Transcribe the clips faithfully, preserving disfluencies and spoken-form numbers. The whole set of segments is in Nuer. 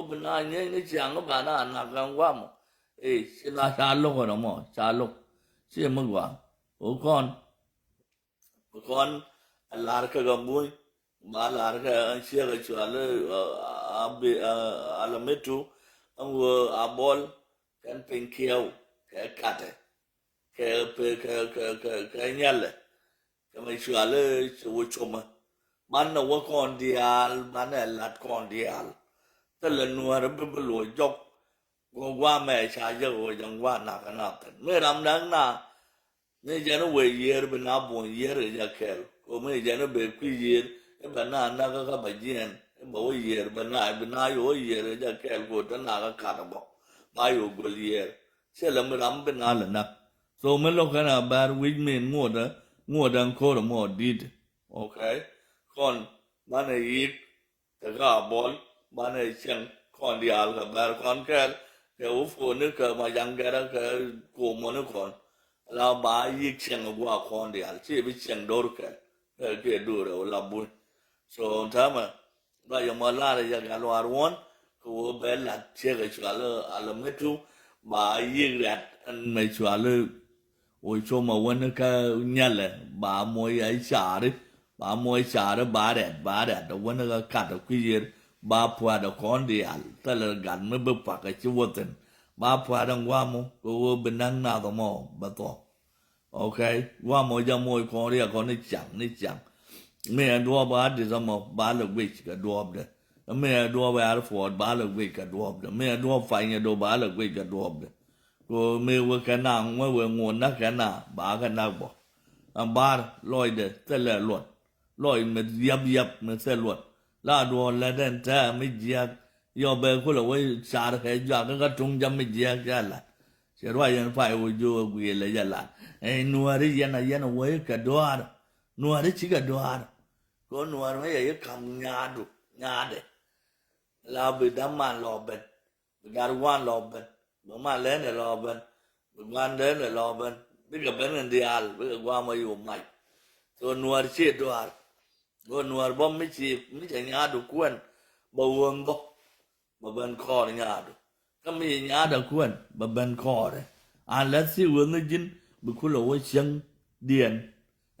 bi na nyieeny ni ciaŋ ba na nak kɛn guam mɔ. Ey, ci la ca lo̱k ɛn ɛmɔ, ca lo̱k. Ci mi guam. Ɣöö kɔn, bi kɔn a lar kɛ Gambuny, ba lar kɛ ɛn ciek a cual, a, a, a, a la mitu, ɛn ɣöö a bɔl kɛn piny kiɛw kɛ katɛ, kɛ pe, kɛ, kɛ, kɛ, kɛ nyalɛ. Kɛ mɛ cual i̱ ci wä comä. Banɛ wä kɔn diaal, banɛ lat kɔn diaal. Thilɛ nuäär bi bi luɔc jɔk. Guɔ guamɛ ca jɛ ɣöö jɛ ŋuan nak kɛ na thi̱n. Mi ram nak na, mi jɛn i̱ wee yiër bi na buɔ̱ny yiër kɛ jɛ kɛɛl. Kɛ mi jɛn i̱ bɛ kui̱ yiër i̱ bɛ na nak kä bɛ jiɛn i̱ bɛ wä yiër bɛ na, bi na yɛ wä yiër kɛ jɛ kɛɛl kɛ ɣöö te nak kä kat ɛ bä. Ba yɛ wä göl yiër. Cɛ lɛ mi ram bi na lɛ nak. So mi lo̱k kɛn a bɛr wi̱c min ŋuɔdɛ, ŋuɔdɛ ɛn ko̱r ɛmɔ di̱t. Okay. Kɔn banɛ yik kɛ ka bɔl, banɛ cieŋ kɔn diaal kɛ bɛr kɔn kɛɛl kɛ wä puɔni kɛ ma jaŋ gɛrɛ kɛ ko̱mɔni kɔn. La ba yik cieŋ a gua̱a̱ kɔn diaal ci bi cieŋ do̱r kɛɛl kɛ kiɛ do̱r ɛ wä la buny. So täämɛ ba yɛ mɔ lar yɛ gal war wuɔn kɛ wä bɛ lat ciek a cual a la mitu ba yik rat ɛn mɛ cual. Wä com a wän kä nyalɛ ba moc a cari, ba moc cari ba rɛt, ba rɛt a wän kä kat a kui̱ yiër ba pua̱t a kɔn diaal thilɛ gat mi bi pak a ci wä thi̱n. Ba pua̱t a ŋuam mɔ kɛ wä bi näk nath mɔ bɛ thuɔ̱k. Okay, ŋuam mɔ jɛ moc kɔn riɛk kɔn ni ciaŋ, ni ciaŋ. Mi ɛ duɔɔp a di̱t mɔ ba lɛ guic kɛ duɔɔpdɛ. Mi ɛ duɔɔp ɛ ar puɔt ba lɛ guic kɛ duɔɔpdɛ. Mi ɛ duɔɔp panyɛ do ba lɛ guic kɛ duɔɔpdɛ. Kɛ ɣöö mëë wä kɛ na ŋuɛ wee ŋuɔ̱t näk kɛ na ba kɛ näk bä. Ɛn ba̱r lɔcdɛ thilɛ luɔt. Lɔc mi yap yap mi thil luɔt. La duɔ̱ɔ̱r lät ɛn tɛɛ mi jiääk. Yɔ bɛ kulɛ wä car kɛ juak kä tuŋ jam mi jiääk cɛ lat. Cɛ ruac yɛn pay wä jiök ɛ guiil ɛ jɛ lat. Ɛn nuääri yɛn a yɛn a wä kɛ duaar. Nuääri cikɛ duaar. Kɛ ɣöö nuäär mi yɛ yi ka̱m nyaadu nyaadɛ. La bi da̱ŋ man lɔ ben. Bi gat wan lɔ ben, bi man lɛn ɛ lɔ ben, bi guan lɛn ɛ lɔ ben, bikɛ ben in diaal, bikɛ guam a yo̱o̱ mac. So nuäär ci duaar. Go nuäär bä mi ci, mi cɛ nyaadu kuɛn, bɛ wun bä, bɛ ben kɔɔr nyaadu. Kä mi ci nyaadu kuɛn, bɛ ben kɔɔrɛ. An lɛ thik wun ni ji̱n, bi kulɛ wä cieŋ diɛn.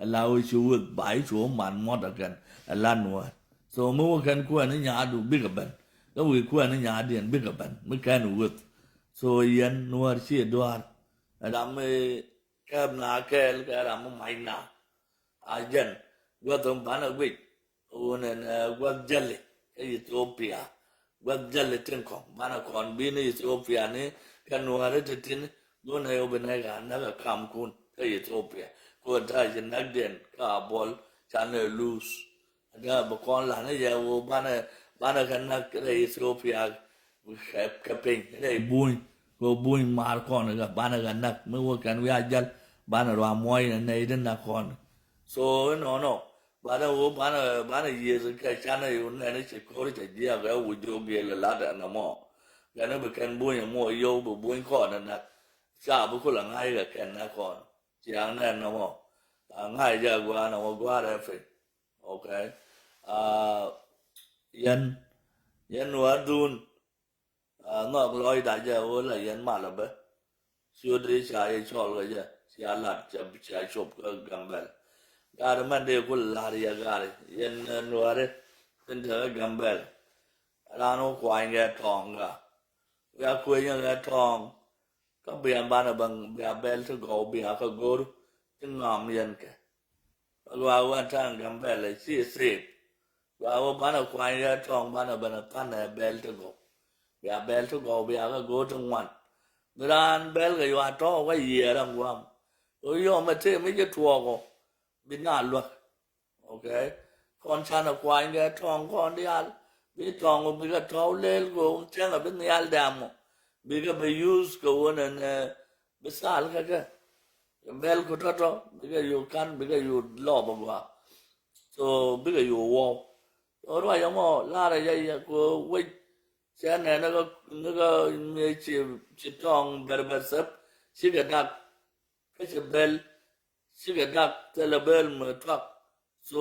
Ala wä ci wuth ba i̱ cu wä man muɔt ɛ kɛn ala nuäär. So mi wä kɛn kuɛn i̱ nyaadu bikɛ ben. Kä wi̱i̱ kuɛn i̱ nyaadiɛn bikɛ ben mi kɛn wuth. So yɛn nuäär ci duaar. Ram mi kɛp na kɛɛl kɛ ram mi mac na. A jɛn gua̱th in banɛ guic. Wun ɛn, eh, gua̱th jäli kä Ethiopia. Gua̱th jäli tin kɔ̱ŋ banɛ kɔn bi̱n Ethiopia ni kɛ nuääri ti tin. Gun ɛ wä bi nɛy ka näk ɛ kamkun kä Ethiopia. Kɛ wä ta̱a̱ ci näkdiɛn kä a buɔl canɛ luth. Kä bi kɔn la̱t ni yɛ wä banɛ, banɛ kɛ näk rɛy Ethiopia kɛ, kɛ piny rɛy buny. Kɛ wä buny maar kɔn kɛ banɛ kɛ näk mi wä kɛn wi̱i̱ a jäl banɛ ruac muɔ̱ɔ̱c ni nɛy ti näk kɔn. So inɔnɔ banɛ wä banɛ, banɛ yiëth kɛ canɛ yo̱ nɛn i̱ ci ko̱r cɛ jiɛk ɛ wä jiök giël lat ɛn ɛmɔ. Kɛn i̱ bi kɛn buny ɛmɔ yio̱w bi buny kɔn ɛ näk. Ca bi kulɛ ŋa̱c kɛ kɛn näk kɔn. Ciaŋ nɛn ɛmɔ. A ŋa̱c jɛ gua̱a̱n ɛmɔ gua̱a̱r ɛ piny. Okay. A yɛn, yɛn nuäär dun. A nhɔk lɔcda jɛ ɣöö la yɛn mal ɛ bä. Ciötdi ca yɛ cɔl kɛ jɛ cia lat ca, ca cop kä Gambɛl. Gaari mɛn dee ku lar yɛ gaari yɛn, eh, nuääri tin te kä Gambɛl. Raan wä kuany kɛ tɔ̱ɔ̱ŋ ka. Wiaa kuenyä kɛ tɔ̱ɔ̱ŋ. Kä bia banɛ bä bia bɛl ti gɔw bia kä go̱r ti ŋam yɛn kɛ. Luaak wä ta̱a̱ŋ Gambɛl ɛ ci thik. Luaak wä banɛ kuany yɛ tɔ̱ɔ̱ŋ banɛ bä nɛ tha̱nɛ bɛl ti gɔw. Bia bɛl ti gɔw bia kä go̱o̱r ti ŋuan. Mi raan bɛl kɛ yua tɔ̱ɔ̱k kä yiëë rɛ ŋuam. Ɣöö yɔmɛ tëë mi ci tuɔɔk ɔ bi na luäk. Okay. Kɔn canɛ kuany kɛ tɔ̱ɔ̱ŋ kɔn diaal. Bi tɔ̱ɔ̱ŋ ɔ bikɛ tɔ̱ɔ̱k leel kɛ ɣöö cäŋɛ bi nhial dɛ̈ɛ̈m ɔ. Bikɛ bɛ use kɛ ɣöö nɛnɛ bi thal kä kɛ. Bɛl ku tɔ̱tɔ̱ bikɛ yio̱w ka̱n bikɛ yio̱w lɔɔp agɔaa. So bikɛ yio̱w wɔw. So ruac ɛmɔ la̱rä yɛ yɛ ku wec cɛ nɛ ni kä, ni kä mi ci, ci tɔ̱ɔ̱ŋ bɛr bɛr thɛp cikɛ dak. Kä ci bɛl cikɛ dak thilɛ bɛl mi tuak. So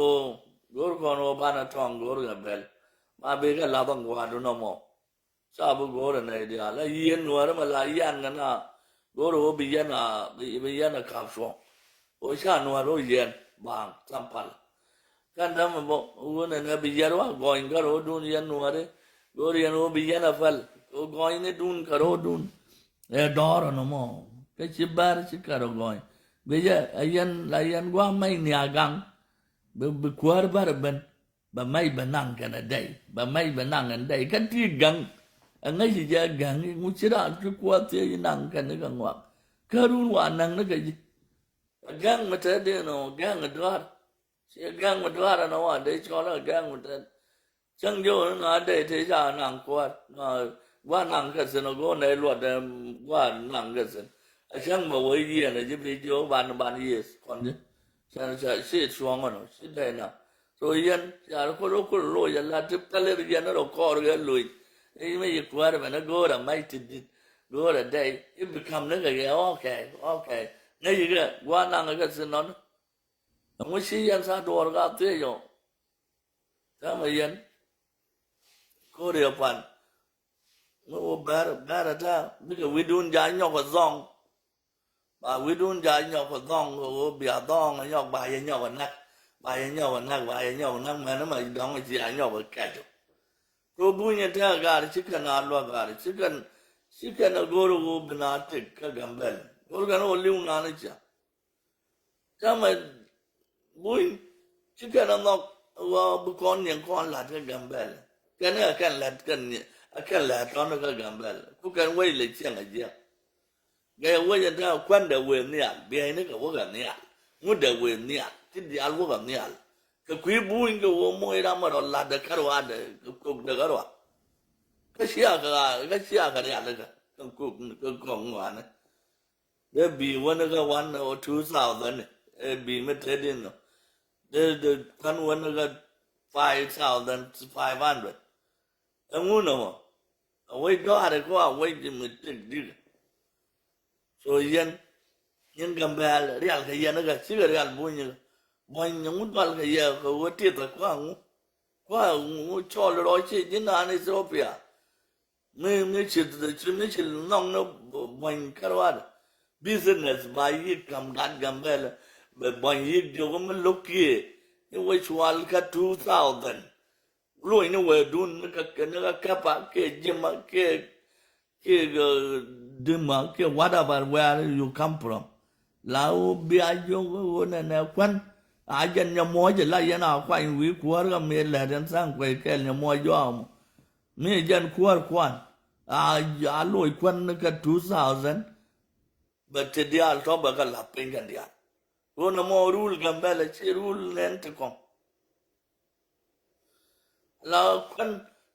go̱r kɔn wä banɛ tɔ̱ɔ̱ŋ go̱r kɛ bɛl. Ma bikɛ lath ɔŋ gua̱a̱r dunɔ mɔ. Ca bi go̱o̱rɛ nɛy diaal a yieen nuäärä mɛ la yian ŋä na go̱o̱rɛ ɣöö bi yɛn a, bi, bi yɛn a ka̱p cuɔ̱ŋ. Ɣöö ca nuäär ɣöö yɛn baaŋ tham pal. Kɛn dämɛ bä ɣöö nɛnɛ bi yɛn wa gɔny kä ro̱o̱dun yɛn nuäärä. Go̱o̱rɛ yɛn ɣöö bi yɛn a päl ɣöö gɔny ni dun kä ro̱o̱dun. Ɛ dɔɔr ɛnɔ mɔ kä ci bär ci kärɔ gɔny. Guicɛ a yɛn la yɛn gua̱a̱ mɛy ni a gaŋ. Bi, bi kuäär bär ɛ ben. Bɛ mɛy bɛ naŋ kɛn ɛ dɛy, bɛ mɛy bɛ naŋ kɛn dɛy. Kä ti gaŋ ɛ ŋäc ci jɛ gaŋ i̱ ŋu ci raan ci kuäär thiec i̱ naŋ kɛn i̱ kɛ ŋuak. Kä run wa naŋ ni kɛ ji̱. Ɛ gaŋ mi te diɛn ɔ gaŋ ɛ duaar. Ci ɛ gaŋ mi duaar ɛn ɔ wa dee cɔl ɛ gaŋ mi te. Cäŋ jɛ wä ni na dee te ca naŋ kuäär na gua naŋ kɛ thin ɔ go̱o̱r nɛ luɔt ɛ gua naŋ kɛ thin. Ɛ cäŋ bɛ wä yieen ɛ ji̱ bi jiök ban ban yieth kɔn ji̱. Cɛ, cɛ, ci cuɔ̱ŋ ɛnɔ ci dee na. So yɛn ca rɔ kol kol loc ala ti pɛlɛ yɛn rɔ kɔɔr kɛ loc. I̱ mi yi kuäär mɛn a go̱o̱r a mac ti dit go̱o̱r a dɛy i̱ bi ka̱m ni kɛ kɛ. Okay, okay. Ŋäc ikɛ gua̱a̱r naŋ kɛ thin nɔn. Ɛŋu ci yɛn tha̱a̱ŋ duɔɔr ka thiec ɔ. Täämɛ yɛn ko̱r yɛ pan. Mi wä bɛr bɛr ata bikɛ wi̱dun ja nyɔk ɛ dhɔŋ. Ba wi̱dun ja nyɔk ɛ dhɔŋ kɛ ɣöö bia dhɔŋ ɛ nyɔk ba yɛ nyɔk ɛ näk. Ba yɛ nyɔk ɛ näk ba yɛ nyɔk ɛ näk mɛn ma dɔŋ ci a nyɔk ɛ kɛc. Kɛ ɣöö buny ɛ tɛk a gar ci kɛn a luäk gar ci kɛn ci kɛn a go̱r ɛ ɣöö bi na tëk kä Gambɛl go̱r kɛn ɛ ɣöö li̱w nan ɛ cia. Täämɛ buny ci kɛn a nhɔk ɣɔɔ bi kɔn niɛŋ kɔn la̱t kä Gambɛl. Kɛn a kɛn la̱t kɛn a kɛn la̱t tɔn kä Gambɛl ku kɛn wec lɛ ciɛŋ a jiɛk. Gɛ wec ɛn täämɛ kuändɛ wëë nhial biɛyni kɛ wäkɛ nhial. Ŋutdɛ wëë nhial ti diaal wäkɛ nhial. Kɛ kui̱ buny kɛ wä moc ram a rɔ la̱tdɛ kärɔadɛ kɛ kokdɛ kärɔa. Kä cia kɛ ɣaa kä cia kɛ rialikä kɛ kok kɛ kɔk ŋɔaani. Dee bi̱i̱ wäni kä one or two thousand. Ɛ bi̱i̱ mi te din nɔ. Dee dee kuan wäni kä five thousand five hundred. Ɛŋu nɔmɔ a wec dɔaari kɔ a wec mi tek dik. So yɛn yɛn Gambɛl rial kɛ yɛn kä cikɛ rial buny. Buny ɛŋu dual kɛ yɛ kɛ wä tith a kua ŋu. Kua ŋu cɔl rɔ ci ji̱ naan Ethiopia. Mi mi ci ci mi ci nhɔk ni buɔ̱ny kärɔat. Business ba yik kam gat Gambɛl bɛ buɔ̱ny yik diok mi lo̱k kiɛ. Ni wä cual kä two thousand. Luɔ̱ny ni wee dun ni kä ni kä käpa kiɛ jima kiɛ kiɛ dima kiɛ whatever where you come from. La wä bia jiök wä wä nɛnɛ kuän. A jɛn nyɛ muɔc la yɛn a kuany wi̱i̱ kuäär kä mi lɛt ɛn tha̱a̱ŋ kuɛy kɛl nyɛ muɔc jɔam. Mi jɛn kuäär kuan a a loc kuän kä two thousand. Bɛ ti diaal tɔ bɛ kɛ la̱th piny kɛn diaal. Ɣöö nɔmɔ rul Gambɛl ci rul nɛn ti kɔŋ. La kuän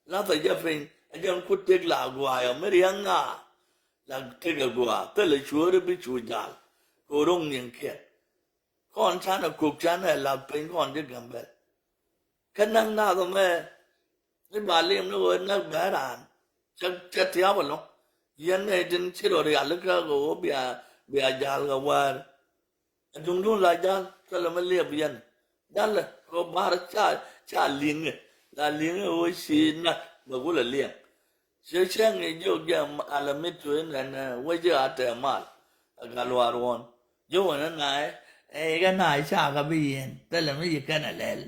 la thɛ jɛ piny a jɛn ku tek la gua̱a̱yɔ mi riɛŋ ŋa. La tek a gua̱a̱ thilɛ cuäär bi cu jal. Kɛ ro̱ŋ niɛŋkiɛn. Kɔn canɛ kok canɛ lath piny kɔn ji̱ Gambɛl. Kä näk nath mɛ ni ba lim ni ɣöö näk bɛ raan. Cɛ cɛ tiap ɛlɔ̱ŋ. Yɛn nɛy tin ci rɔ rialikä kɛ ɣöö bia bia jal kɛ wäär. Ɛ duŋdun la jal thilɛ mi liɛp yɛn. Jalɛ kɛ ɣöö bar ca ca li̱ŋɛ la li̱ŋɛ ɣöö ci näk bɛ gulɛ liɛŋ. Cɛ cäŋ i̱ jiök jɛ alamitu inɛnɛ wec i̱ a tɛɛ mal. Ɛ gat luaar ɣɔn jiök wänä naɛ. Ɛ ikɛ naɛ ca kɛ bi yɛn thilɛ mi yi kɛnɛ lɛl.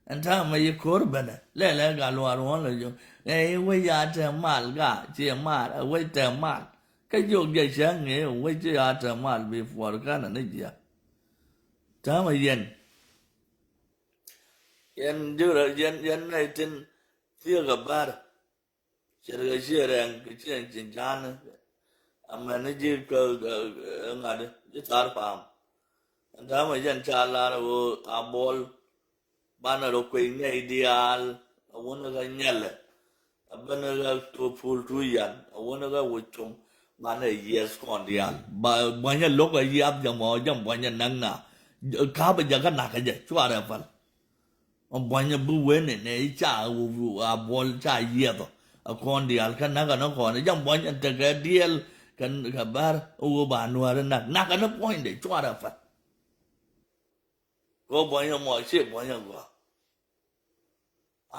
Ɛn ta̱a̱ mɛ yi ko̱r benɛ lɛl ɛ gat luaar ɣɔn lɛ jiök ɛ i̱ wec i̱ a tɛɛ mal gaa ciɛ mal ɛ wec tɛɛ mal. Kä jiök jɛ cäŋ i̱ wec i̱ a tɛɛ mal bi puɔr känɛ ni jiäk. Ta̱a̱ mɛ yɛn yɛn jiök rɛ yɛn yɛn nɛy tin thiek ɛ bär. Ce̱tkɛ ciɛ rɛŋ kɛ ciɛ ci ja̱a̱n. Amäni ji̱ kä ŋa̱t ji̱ thar pa̱a̱m. Ɛn ta̱a̱mɛ jɛn ca lar ɣöö a buɔl banɛ rɔ kuec nɛy diaal a wunä kä nyɛlɛ. A bänä kä tuɔpul tu yan a wunä kä wuc cuŋ banɛ yiɛth kɔn diaal ba buanyɛ lo̱k a yiath jɛ mɔ jɛ buanyɛ näk na. Ka̱pɛ jɛ kä nakä jɛ cuarɛ päl. Buɔ̱nyɛ bi wen in ɛ ca a buɔl ca yiɛth ɔ a kɔn diaal kä näk kɛ ni kɔn jam buɔ̱nyɛ tekɛ diɛl kɛ bär ɣöö ba nuäär in näk näk kɛ ni puɔ̱nydɛ cuarɛ päl. Kɛ buɔ̱nyɛ mɔ ci buɔ̱nyɛ gɔaa.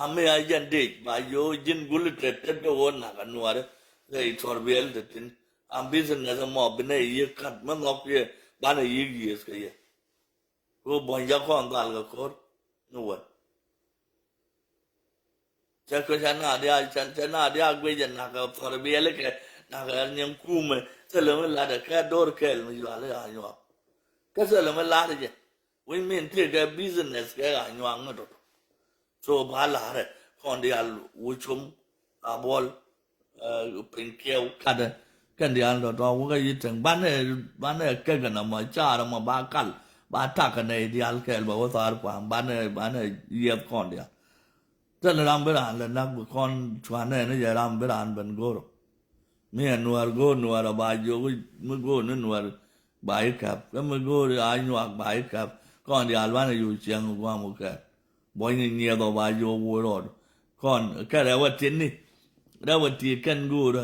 Ami a jɛn dec ba yo̱o̱ ji̱n gul i̱ tet tet kɛ ɣöö nak a nuäärä kɛ i̱ thɔr biɛl te thi̱n. Am business ɛmɔ bi nɛ yiëë kat mi nhɔk yɛ banɛ yiëë yiëëth kɛ yɛ. Kɛ ɣöö buɔ̱ny jak kɔn dhal kɛ ko̱r ni wän. Cɛ kɛ cɛ na diaal cɛ, cɛ na diaal guic ɛ nak kɛ thɔr biɛl kɛ nak kɛ nyin kumɛ thilɛ mi lat ɛ kɛ do̱r kɛɛl mi yual i̱ a nyuak. Kä thilɛ mi lat jɛ. Wi̱c min tëëkɛ business kɛ ɣa̱ nyuaŋ ni tɔ̱tɔ̱. So ba la̱rɛ kɔn diaal wi̱c com a buɔl, eh, piny kiɛw katdɛ. Kɛn diaal tɔ̱tɔ̱ wä kä yi̱t thi̱n banɛ, banɛ kek ɛn ɛmɔ car ɛmɔ ba kal ba tak kɛ nɛy diaal kɛɛl bɛ wä thaar kua̱a̱m banɛ, banɛ yiɛth kɔn diaal. Thilɛ ram bi raan lɛ nak bi kɔn cuanɛ ni jɛ ram bi raan ben go̱o̱r ɔ. Mi ɛ nuäär go̱o̱r nuäär ɔ ba jiök mi go̱o̱r ni nuäär ba i̱ käp. Kä mi go̱o̱r a nyuak ba i̱ käp. Kɔn diaal banɛ yo̱o̱ ciɛŋ gua̱a̱m wä kɛɛl. Buɔ̱ny ni nyiɛth ɔ ba jiök wä rɔɔd. Kɔn kɛ rɛw ɛ ti̱n ni. Rɛw ɛ ti̱n kɛn go̱o̱r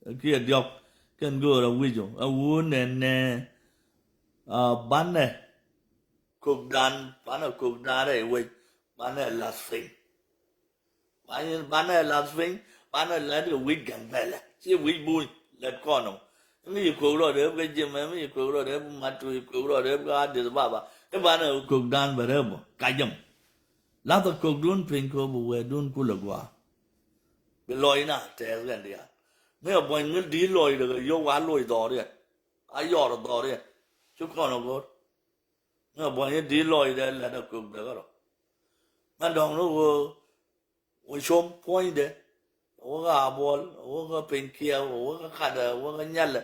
ɛ kiɛ diɔ̱k kɛn go̱o̱r ɛ wi̱c ɔ ɛ wä nɛnɛ. A banɛ kok dan banɛ kok dan rɛy wec banɛ lath piny. Banɛ, banɛ lath piny banɛ lät kɛ wi̱c Gambɛlɛ ci wi̱c buny lät kɔn ɔ. Mi ci kok rɔ rep kɛ Jimɛ mi ci kok rɔ rep Matu ci kok rɔ rep kɛ Addis Ababa. I̱ banɛ kok dan bɛ rep ɔ kacäm. Lath ɛ kok dun piny kɛ ɣöö bi wee dun kulɛ gua̱a̱. Bi lɔc na tɛɛth kɛn diaal mi ɛ buɔ̱ny mi di̱i̱t lɔc rɛ kɛ yio̱w wa loc dhɔriɛn. A yɔr dhɔriɛn ci kɔn ɔ go̱r. Ŋä buɔ̱ny i̱ di̱t lɔcdɛ lɛt a kök dɛ kärɔ. Ŋä dɔ̱ŋ ni ɣöö wä com puɔ̱nydɛ. Wä kä Abuɔl wä kä piny kiɛw wä kä Kadɛ wä kä Nyalɛ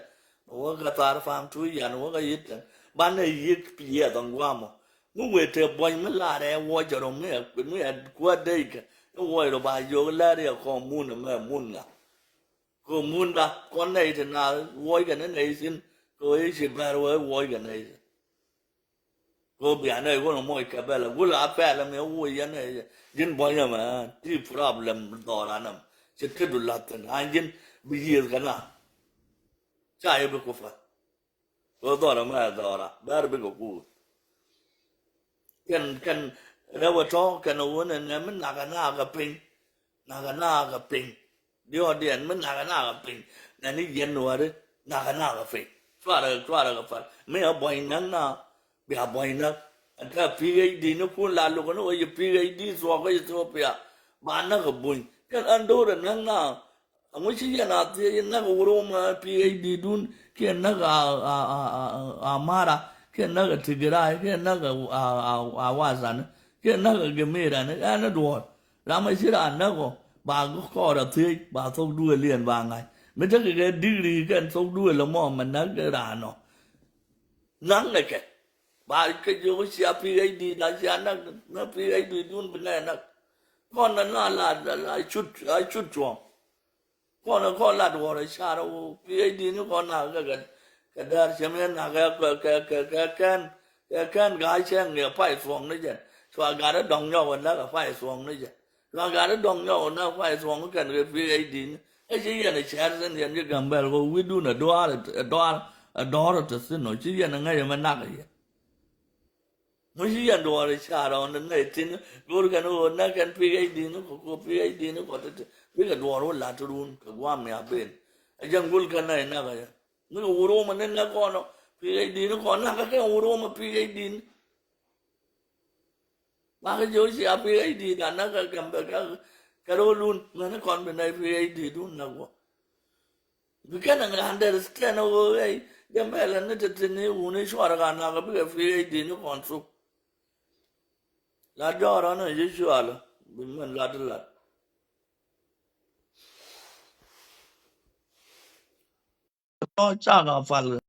wä kä Thar Pam Tuuc Yan wä kä Yitɛn. Banɛ yiëk piɛth ɔŋ gua̱a̱mɔ mi wëë te buɔ̱ny mi laarɛ wä jɛ rɔ mi ɛ mi ɛ kuäär dee kɛ. Ni wä rɔ ba yio̱k lɛr yɛ kɔn mun ɛmɛ mun ŋa. Kɛ mun da kɔn nɛy ti na wuɔckɛ ni nɛy thi̱n kɛ ɣöö i̱ ci bɛr wee wuɔckɛ nɛy thi̱n. Kɛ ɣöö bia nɛy wun moc kɛ bɛl a gul a pɛl ɛmɛ wuɔc yɛn nɛy ji̱n buɔ̱ny ɛmɛ ti problem dhɔran ɛm ci tetdu la̱th thi̱n an ji̱n bi yiëëth kɛ na. Ca yɛ bi ku päl. Kɛ ɣöö dhɔr ɛmɛ dhɔra bɛr bikɛ kuuth. Kɛn kɛn rɛw ɛ tɔ̱ kɛn ɛ wun ɛn ɛ mi nakɛ naakɛ piny. Nakɛ naakɛ piny. Diɔɔdiɛn mi nakɛ naakɛ piny. Nɛn i̱ yɛn nuääri nakɛ naakɛ piny. Cuarɛ cuarɛ kɛ pal mi ɛ buɔ̱ny näk na. Bia buɔ̱ny näk ɛn kä PhD ni kun la lukɛ ni wä yɛ PhD thuɔɔk kä Ethiopia. Ba näk ɛ buny kɛn ɛn do̱rɛ näk na. Aŋu ci yɛn a thiec i̱ näk wurumɛ PhD dun kiɛ näk a, a, a, a, a mara kiɛ näk a tigirai kiɛ näk a, a, a, a wasan kiɛ näk a gemirani ɛn a duɔ̱ɔ̱r. Ram a ci raan näk ɔ ba kɔɔr a thiec ba thok duëël yɛn ba ŋa̱c mi tekɛ kɛ digri kɛn thok duëël ɛmɔ mɛ näk raan ɔ. Naŋ nɛ kɛ ba kɛ jiök cia PhD na cia näk na PhD dun bi nɛ näk. Kɔn na na la la cut a cut cuɔ̱ɔ̱ŋ. Kɔn kɔn lat wäärä carɛ wä PhD ni kɔn na kɛ kɛ kɛ däär cɛ mi na kɛ kɛ kɛ kɛ kɛn kɛ kɛn ga̱a̱c cɛ ŋiɛ pay thuɔ̱ŋ ni jɛn. Cua gat ɛ dɔ̱ŋ nyɔk ɛ näk ɛ pay thuɔ̱ŋ ni jɛn. Cua gat ɛ dɔ̱ŋ nyɔk ɛ näk ɛ pay thuɔ̱ŋ ni kɛn kɛ PhD ni. Ɛ ci yɛn ɛ cɛɛr thi̱n yɛn ci Gambɛl kɛ wi̱cdun ɛ dɔaar ɛ dɔaar ɛ dɔ̱ɔ̱r ɛ te thi̱n ɔ ci yɛn ɛ ŋäc ɛmɛ nak ɛ yɛn. Ŋuci yɛn duɔɔr i̱ ca rɔɔn ni ŋäc thi̱n go̱o̱r kɛn ɣöö näk kɛn PhD ni kɔ kɔ PhD ni kɔ ti̱ti̱ bikɛ duɔɔr wä la̱t run kɛ gua̱a̱m mi a ben. Ɛ jɛn gul kɛn nɛy näk ɛ jɛ mi kɛ wurumɛ ni näk kɔn ɔ PhD ni kɔn näk kɛ kɛn wurumɛ PhD ni. Makɛ jɛ wä cia PhD da näk kɛ kɛm bɛ kɛ kɛ ro̱o̱lun mɛn kɔn bi nɛy PhD dun näk wä. Bi kɛn ɛ understand ɛ ɣöö ɛ jɛ mɛlɛ ni te te ni wuni cuarɛ ka nak ɛ bikɛ PhD ni kɔn thuk. La jɔɔr ɔn ɛ ji̱ cualä bi mɛn lat lat. Tɔ cak a pal.